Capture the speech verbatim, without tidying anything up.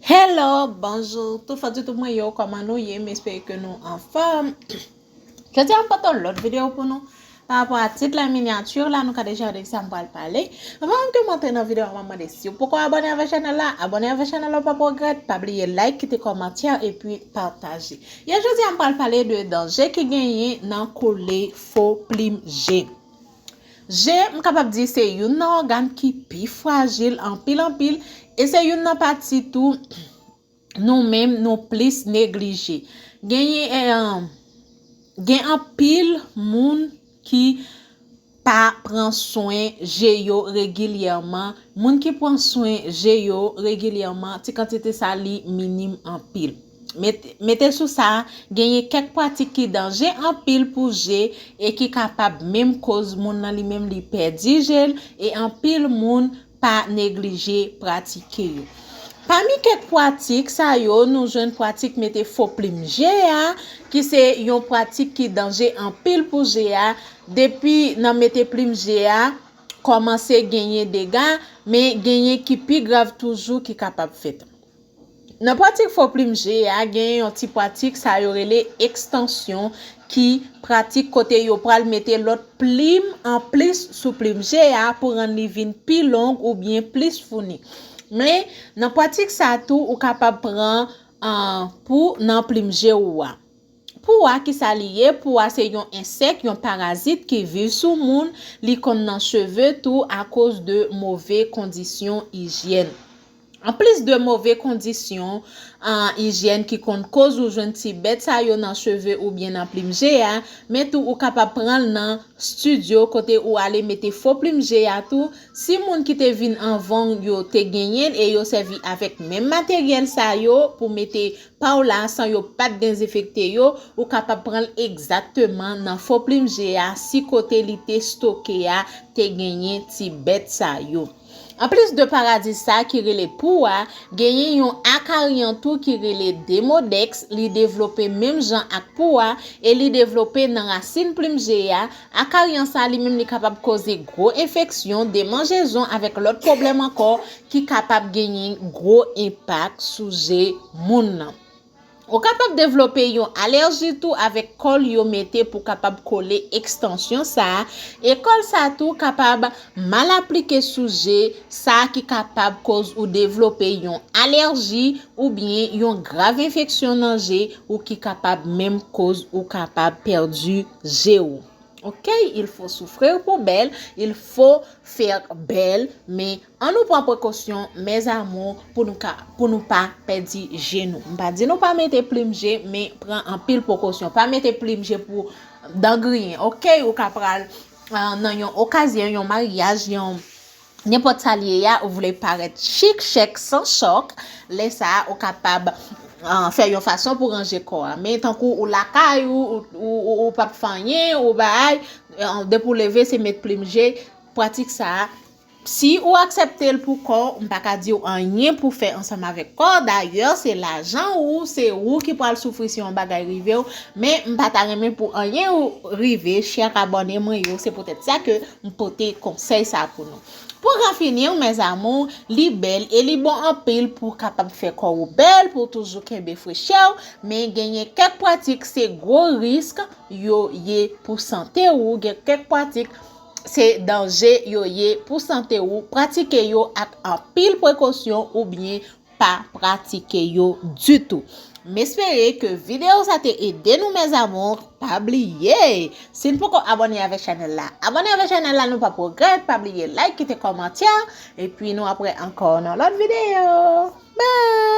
Hello, bonjou, tout fò di tout mwen yo, kòman nou ye? M espere ke nou anfòm. Jodi a m pote yon lòt videyo pou nou. Pa rapò a tit la, minyati la, nou ka deja wè de kisa m pral pale. Anvan menm ke m antre nan videyo a, m ap mande si w poko abòne avèk chanèl la, abòne avèk chanèl la, w p ap regrèt. Pa bliye like, kite kòmantè, epi pataje. Yè, jodi a m pral pale de danje ki genyen nan kole fo plim je. Je, m kapab di se youn nan ògàn ki pi frajil anpil anpil, e se youn nan pati tou nou menm nou plis neglije. Genyen, eh, gen anpil moun ki pa pran swen je yo regilyèman. Moun ki pran swen je yo regilyèman, ti kantite sa li minim anpil. Met-, mete sou sa, genyen kèk pratik ki danje anpil pou je e ki kapab menm koz moun nan li menm li pèdi je l, e anpil moun pa neglije pratike yo. Pami kèk pratik sa yo, nou jwenn pratik mete fo plim je a, ki se yon pratik ki danje anpil pou je a. Depi nan mete plim je a, kòmanse genyen dega, men genyen ki pi grav toujou ki kapab fèt. Nan pratik fo plim je a, genyen yon ti pratik sa yo rele ekstansyon, ki pratik kote yo pral mete lòt plim anplis sou plim je a pou rann li vin pi long oubyen plis founi. Men, nan pratik sa tou, ou kapab pran, ah, pou nan plim je ou a. Pou a, kisa li ye? Pou a se yon ensèk, yon parazit ki viv sou moun, li konn nan cheve tou akoz de move kondisyon ijyèn. Anplis de move kondisyon, ah, ijyèn ki konn koz ou jwenn ti bèt sa yo nan cheve oubyen nan plim je a, men tou ou kapab pran l nan estidyo kote ou ale mete fo plim je a tou. Si moun ki te vin anvan w yo te genyen l e yo sèvi avèk menm materyèl sa yo pou mete pa w la san yo pa t dezenfekte yo, ou kapab pran l egzakteman nan fo plim je a si kote li te stoke a te genyen ti bèt sa yo. Anplis de parazit sa ki rele pou a, genyen yon akaryan tou ki rele demodèks, li devlope menm jan ak pou a, e li devlope nan rasin plim je a. Akaryan sa li menm li kapab koze gwo enfeksyon, demanjezon avèk lòt pwoblèm ankò ki kapab genyen gwo enpak sou je moun nan. Ou kapab devlope yon alèji tou avèk kòl yo mete pou kapab kole ekstansyon sa a, e kòl sa tou kapab mal aplike sou je, sa ki kapab koz ou devlope yon alèji oubyen yon grav enfeksyon nan je ou ki kapab menm koz ou kapab pèdi je ou. Ok, il faut souffrir pour belle, il faut faire belle, men ann nou pran prekosyon, mes amours, pou nou ka, pou nou pa pèdi je nou. M pa di nou pa mete plim je, men pran anpil prekosyon. Pa mete plim je pou dan griyen, ok? Ou ka pral, ah, nan yon okazyon, yon maryaj, yon nenpòt sa l ye a, ou vle parèt chik, chèk, san chòk, lè sa a, ou kapab, ah, fè yon fason pou ranje kò a. Men tankou ou lakay ou, ou, ou, ou p ap fè anyen, ou bay, ah, depi w leve, se met plim je, pratik sa a, si ou aksepte l pou kò w, m pa ka di w anyen pou fè ansanm avèk kò w. Dayè, se lajan ou, se ou ki pral soufri si yon bagay rive w. Men m pa ta renmen pou anyen ou rive chè abòne mwen yo. Se poutèt sa ke m pote konsèy sa pou nou. Pou ranfini w, mes amours, li bèl e li bon anpil pou kapab fè kò ou bèl, pou toujou kenbe frechè w, men genyen kèk pratik se gwo risk yo ye pou sante ou, gen kèk pratik se danje yo ye pou sante ou, pratike yo ak anpil prekosyon oubyen pa pratike yo ditou. M espere ke videyo sa te ede nou, mes amours. Pa bliye, si n poko abòne avèk chanèl la, abòne avèk chanèl la, nou p ap regrèt. Pa bliye like, kite kòmantè, epi nou ap wè ankò nan lòt videyo. Bye!